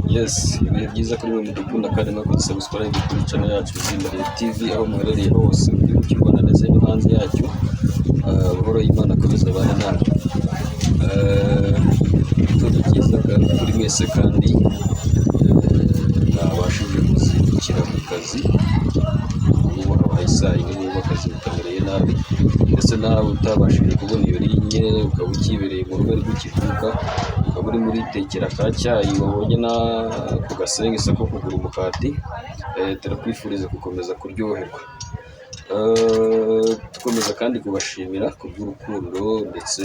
Yes, ibihe byiza kuri mwe mudukunda kandi mwakoze subscribe kuri channel yacu Izina TV, aho muherereye hose mu gihugu cy'u Rwanda ndetse no hanze yacyo. Amahoro y'Imana akomeze abane namwe. Igitondo cyiza kandi kuri mwese, kandi mwabashije kuzindukira mu kazi. Ubu habaye saa 4, ubu akazi kamereye nabi, ndetse nawe utabashije kubona iyo ligne, ukaba ukibereye mu rugo ariko ukivuka, ukaba uri muri tekera ka cyayi, wabonye na ku gasengisa ko kugura umukati, turakwifuriza gukomeza kuryoherwa. Dukomeza kandi kubashimira kubw'urukundo ndetse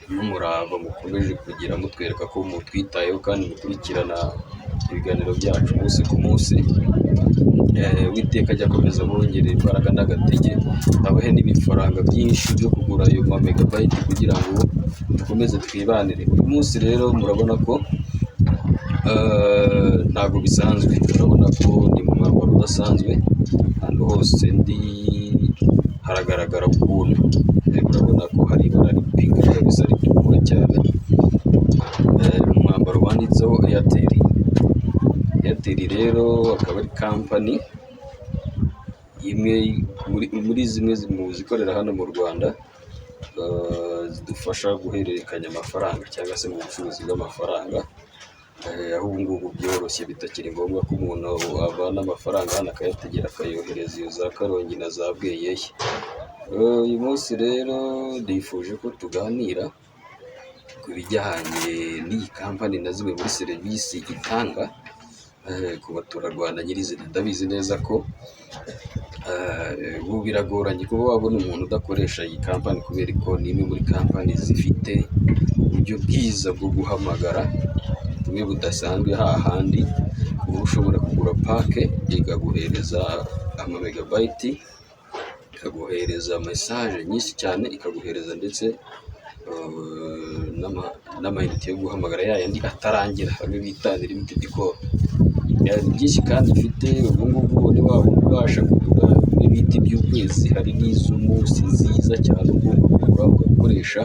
n'umurava mukomeje kugira, mutwereka ko mutwitayeho kandi mukurikirana ibiganiro byacu umunsi ku munsi. Uwiteka ajya akomeza abongerera imbaraga n'agatege, abahe n'ibifaranga byinshi byo kugura ayo ma megabyte kugira ngo dukomeze twibanire. Uyu munsi rero murabona ko ntabwo bisanzwe, murabona ko ni mu mwambaro udasanzwe. Ahantu hose ndi haragaragara ukuntu. Murabona ko hari ibara ripinka kabisa, ritukura cyane. Umwambaro wanditseho Airtel. Airtel rero akaba ari kampani imwe muri zimwe mu zikorera hano mu Rwanda, zidufasha guhererekanya amafaranga cyangwa se mu bucuruzi bw'amafaranga, aho ubu ngubu byoroshye, bitakiri ngombwa ko umuntu avana amafaranga hano akayategera akayohereza iyo za Karongi na za Bweyeye. Uyu munsi rero nifuje ko tuganira ku bijyanye n'iyi kampani na zimwe muri serivisi itanga ku baturarwanda nyirizina. Ndabizi neza ko ubu biragoranye kuba wabona umuntu udakoresha iyi kampani, kubera ko ni imwe muri kampani zifite uburyo bwiza bwo guhamagara, bumwe budasanzwe, hahandi uba ushobora kugura pack ikaguhereza ama megabyte, ikaguhereza message nyinshi cyane, ikaguhereza ndetse n'amayinite yo guhamagara ya yandi atarangira, amwe bita unlimited call. Ni byinshi kandi ifite ubu ngubu. Ni wa wundi ubasha kugura bimwe bita iby'ukwezi, hari n'iz'umunsi nziza cyane ugomba kugura ugakoresha,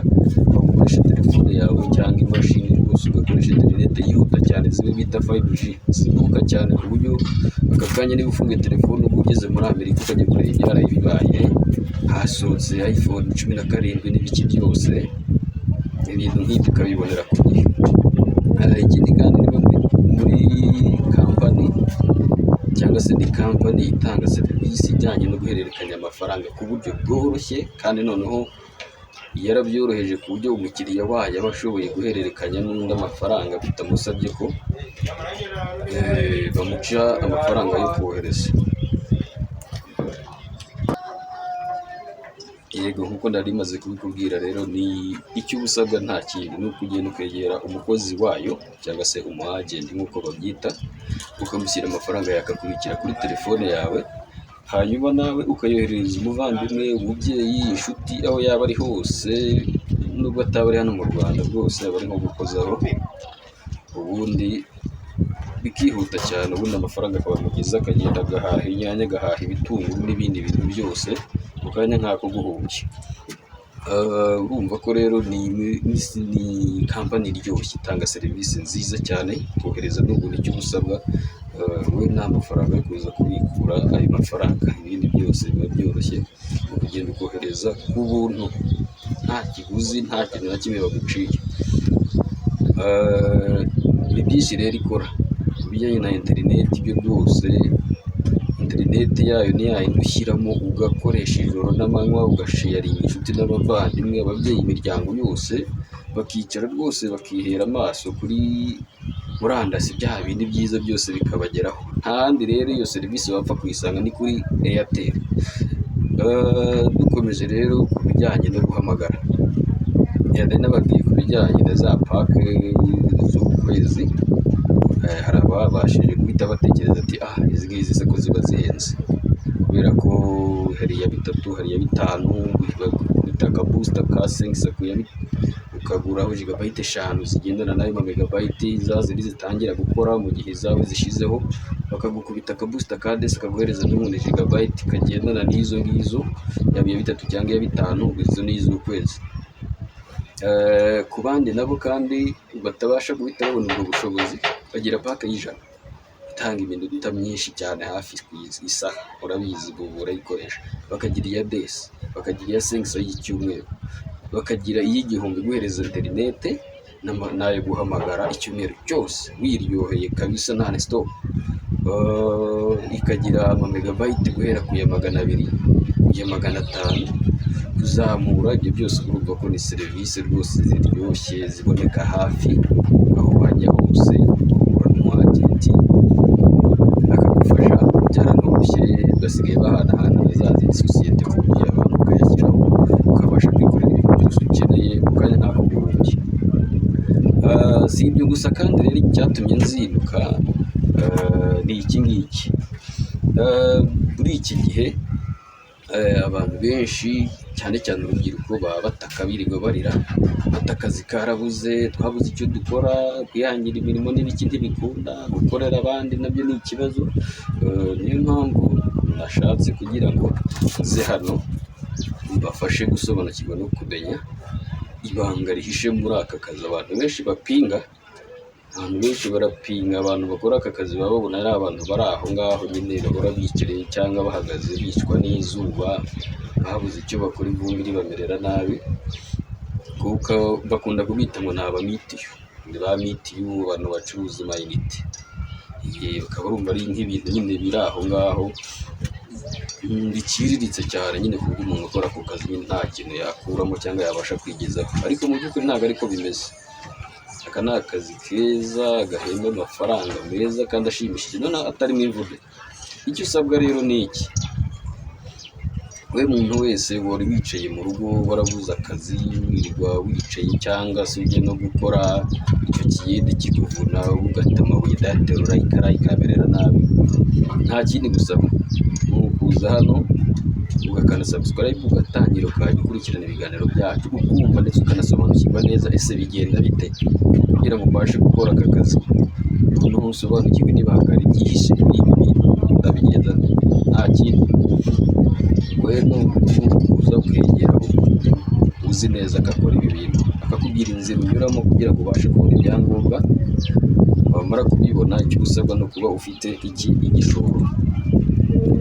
waba ukoresha telefone yawe cyangwa imashini rwose, ugakoresha interineti yihuta cyane, zimwe bita 5G, zihuta cyane ku buryo aka kanya niba ufunguye telefone uba ugeze muri Amerika, ukajya kureba ibyaraye bibaye, hasohotse iPhone 17 n'ibiki byose, ibintu nk'ibyo ukabibonera ku gihe. Ikindi kandi niba muri kampani cyangwa se ni kampani itanga serivisi ijyanye no guhererekanya amafaranga ku buryo bworoshye, kandi noneho yarabyoroheje ku buryo umukiriya wayo aba ashoboye guhererekanya n'undi amafaranga bitamusabye ko bamuca amafaranga yo kohereza. Yego, nk'uko nari maze kubikubwira rero, ni icyo uba usabwa nta kindi, ni uko ugenda ukegera umukozi wayo cyangwa se umu agent nk'uko babyita, ukamushyira amafaranga yakakubikira kuri telefone yawe, hanyuma nawe ukayoherereza umuvandimwe, umubyeyi, inshuti, aho yaba ari hose, nubwo ataba ari hano mu Rwanda rwose aba ari nko gukozaho, ubundi bikihuta cyane, ubundi amafaranga akaba mugeza, akagenda agahaha inyanya, agahaha ibitunguru n'ibindi bintu byose mu kanya nk'ako guhumbya. Urumva ko rero ni kampani iryoshye, itanga serivisi nziza cyane. Kohereza n'ubu icyo uba usabwa wowe nta mafaranga yo kuza kubikura ayo mafaranga, ibindi byose biba byoroshye, ni ukugenda ukohereza ku buntu, nta kiguzi, nta kintu na kimwe baguciye. Ni byinshi rero ikora ku bijyanye na interineti byo rwose, interineti yayo ni yayindi ushyiramo ugakoresha ijoro n'amanywa, ugasharinga inshuti n'abavandimwe, ababyeyi, imiryango yose, bakicara rwose bakihera amaso kuri murandasi, bya bindi byiza byose bikabageraho. Nta handi rero iyo serivisi wapfa kuyisanga, ni kuri Airtel. Dukomeje rero ku bijyanye no guhamagara, nari nababwiye ku bijyanye na za pack z'ukwezi. Hari ababashije guhita batekereza ati: "Ah, izi ngizi se ko ziba zihenze?" Kubera ko hari iya bitatu, hari iya bitanu, bita aka booster ka sengisa, ukaguraho gigabyte 5 zigendana n'ayo ma megabyte, za zindi zitangira gukora mu gihe izawe zishizeho, bakagukubita aka booster ka desi kaguhereza n'ubundi gigabyte kagendana n'izo ngizo, yaba iya bitatu cyangwa iya bitanu, izo ni iz'ukwezi. Ku bandi nabo kandi batabasha guhita babona ubwo bushobozi, bagira pack y'100 itanga iminota myinshi cyane, hafi ku isaha, urabizi ubu urayikoresha. Bakagira iya 200, bakagira iya 500 y'icyumweru, bakagira iy'igihumbi iguhereza interinete n'ayo guhamagara icyumweru cyose wiryoheye kabisa nta stop. Ikagira ama megabyte guhera ku ya 200, ku ya 500 kuzamura. Ibyo byose urumva ko ni serivisi rwose ziryoshye, ziboneka hafi aho wajya hose, uhura n'umu agent akagufasha. Byaranoroshye, basigaye bahanahana na za zindi sosiyete ku buryo abantu ukayashyiraho ukabasha kwikorera ibintu byose ukeneye mu kanya nk'ako guhumbya. Si ibyo gusa kandi rero, icyatumye nzinduka ni iki ngiki. Muri iki gihe abantu benshi, cyane cyane urubyiruko, baba bataka, birirwa barira bati: "Akazi karabuze, twabuze icyo dukora, kwihangira imirimo n'ibiki ntibikunda, gukorera abandi nabyo ni ikibazo." Niyo mpamvu nashatse kugira ngo nze hano mbafashe gusobanukirwa no kumenya ibanga rihishe muri aka kazi abantu benshi bapinga. Abantu benshi barapinga. Abantu bakora aka kazi baba babona ari abantu bari aho ngaho nyine, bahora bicaye cyangwa bahagaze, bicwa n'izuba, babuze icyo bakora, ivumbi ribamerera nabi, kuko bakunda kubita ngo ni abamitiyu, ni ba mitiyu, abantu bacuruza amayinite. Bakaba barumva ari nk'ibintu nyine biri aho ngaho, biciriritse cyane nyine, ku buryo umuntu ukora ako kazi nyine nta kintu yakuramo cyangwa yabasha kwigezaho. Ariko mu by'ukuri ntabwo ariko bimeze. Aka ni akazi keza gahemba amafaranga meza kandi ashimishije, noneho atarimo imvune. Icyo usabwa rero ni iki: we muntu wese wari wicaye mu rugo, warabuze akazi, wirirwa wicaye cyangwa se ugiye no gukora icyo kiyede kikuvuna, ugata amabuye, ndayaterura ikarayi ikamerera nabi, nta kindi gusaba ni ukuza hano ugakanda subscribe, ugatangira ukajya ukurikirana ibiganiro byacu, ukumva ndetse ukanasobanukirwa neza ese bigenda bite kugira ngo ubashe gukora aka kazi, noneho usobanukirwe n'ibanga ryihishe muri ibi bintu. Ndabigenza nta kindi, we ni ukuza ukegera umuntu uzi neza ko akora ibi bintu, akakubwira inzira unyuramo kugira ngo ubashe kubona ibyangombwa. Wamara kubibona, icyo usabwa ni ukuba ufite iki? Igishoro.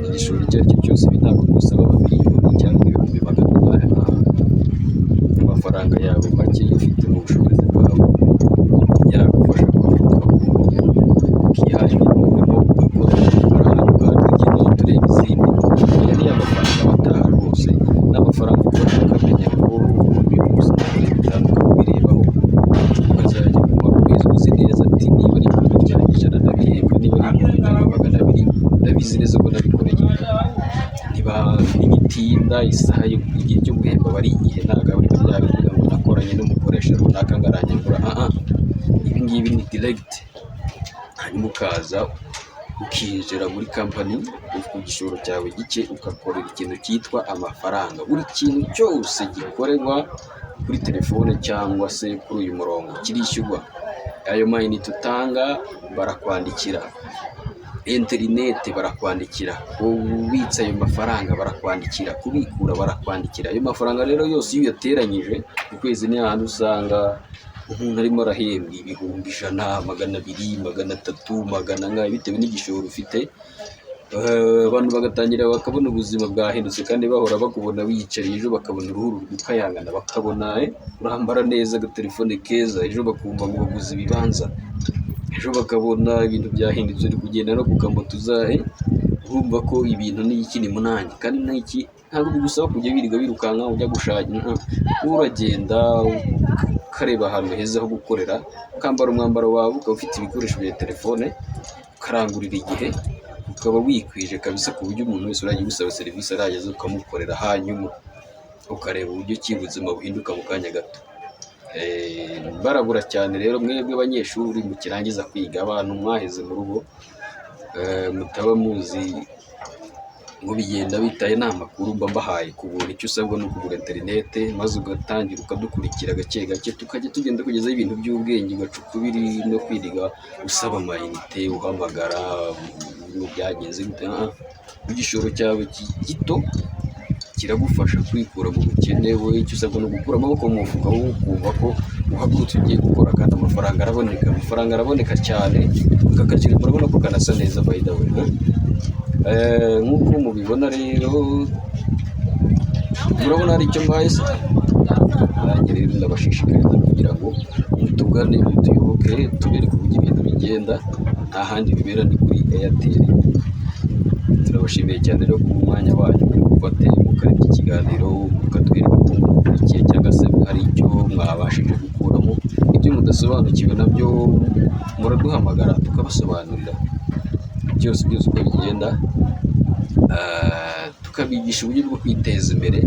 Igishoro icyo ari cyo cyose, ibi ntabwo bigusaba amamiliyoni cyangwa ibihumbi magana inani. Amafaranga yawe make ufite mu bushobozi bwawe yagufasha ukihangira umurimo, ugakora amafaranga, ukajya tureba izindi. Aya ni amafaranga bataha rwose, ni amafaranga ukora ukamenya ngo uyu munsi nakoreye bitanu, ukabirebaho ukazajya kumara ukwezi uzi neza ati: "Niba ari ibihumbi byanjye 100 ndabihembwa, niba ari ibihumbi byanjye 200 ndabizi neza ko nabikoreye." Niba ntibitinda, isaha igihe cyo guhemba aba ari igihe, ntabwo ari bya bivuga ngo nakoranye n'umukoresha runaka ngo aranyambura. Aha ibi ngibi ni direct. Hanyuma ukaza ukinjira muri company ku gishoro cyawe gike, ugakorera ikintu cyitwa amafaranga. Buri kintu cyose gikorerwa kuri telefone cyangwa se kuri uyu murongo kirishyurwa. Ayo mayinite utanga barakwandikira, interineti barakwandikira, ubitsa ayo mafaranga barakwandikira, kubikura barakwandikira. Ayo mafaranga rero yose iyo uyateranyije ku kwezi, ni hahandi usanga umuntu arimo arahembwa ibihumbi 100, 200, 300, magana angahe, bitewe n'igishoro ufite. Abantu bagatangira bakabona ubuzima bwahindutse, kandi bahora bakubona wiyicariye. Ejo bakabona uruhu ruri gukayangana, bakabona urambara neza, agatelefone keza, ejo bakumva ngo baguze ibibanza, ejo bakabona ibintu byahindutse, uri kugenda no ku kamoto uza, urumva ko ibintu ni iki? Ni munange. Kandi n'iki, ntabwo bigusaba kujya wirirwa wirukanka ujya gushaka. Uragenda ukareba ahantu heza ho gukorera, ukambara umwambaro wawe, ukaba ufite ibikoresho bya telefone, ukarangurira igihe, ukaba wikwije kabisa, ku buryo umuntu wese urajya ugusaba serivisi arageza ukamukorera, hanyuma ukareba uburyo ki ubuzima buhinduka mu kanya gato. Barabura cyane rero mwebwe banyeshuri mukirangiza kwiga, abantu mwaheze mu rugo, mutaba muzi ngo bigenda bitaye, nta makuru mba mbahaye ku buntu. Icyo usabwa ni ukugura interinete, maze ugatangira ukadukurikira gake gake, tukajya tugenda kugezaho ibintu by'ubwenge, ugaca ukubiri no kwirirwa usaba amayinite, uhamagara ngo byagenze gute. Igishoro cyawe gito kiragufasha kwikura mu bukene. Wowe icyo usabwa ni ugukura amaboko mu mufuka, wowe ukumva ko uhagurutse ugiye gukora, kandi amafaranga araboneka, amafaranga araboneka cyane. Aka kajire murabona ko kanasa neza, by the way, huh? Nk'uko mubibona rero, murabona hari icyo mbaye se. Nanjye rero ndabashishikariza kugira ngo mutugane, mutuyoboke, tubereke uburyo ibintu bigenda. Nta handi bibera, ni kuri Airtel. Turabashimiye cyane rero ku mwanya wanyu muri gufate mukareba iki kiganiro, mukatwereka ko mukurikiye cyangwa se hari icyo mwabashije gukuramo. Ibyo mudasobanukiwe nabyo muraduhamagara tukabasobanurira byose byose uko bigenda. Tukabigisha uburyo bwo kwiteza imbere,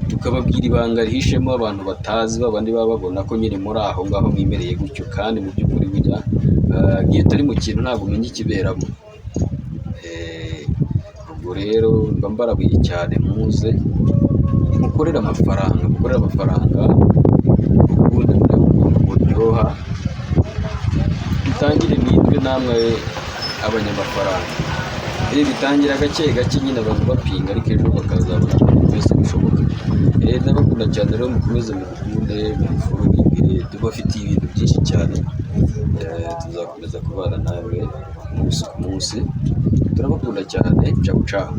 tukababwira ibanga rihishemo abantu batazi, babandi baba babona ko nyine muri aho ngaho mwimereye gutyo, kandi mu by'ukuri burya igihe utari mu kintu ntabwo umenya ikiberamo. Ubwo rero mba mbarabuye cyane, muze mukorere amafaranga, mukorere amafaranga, ubundi murebe ukuntu buryoha, mutangire mwitwe namwe abanyamafaranga. Bitangira gake gake nyine abantu bapinga, ariko ejo bakazabona ko byose bishoboka. Ndabakunda cyane rero, mukomeze mudukunde, mudufollowinge, tubafitiye ibintu byinshi cyane. Tuzakomeza kubana namwe umunsi ku munsi. Turabakunda cyane, ciao ciao.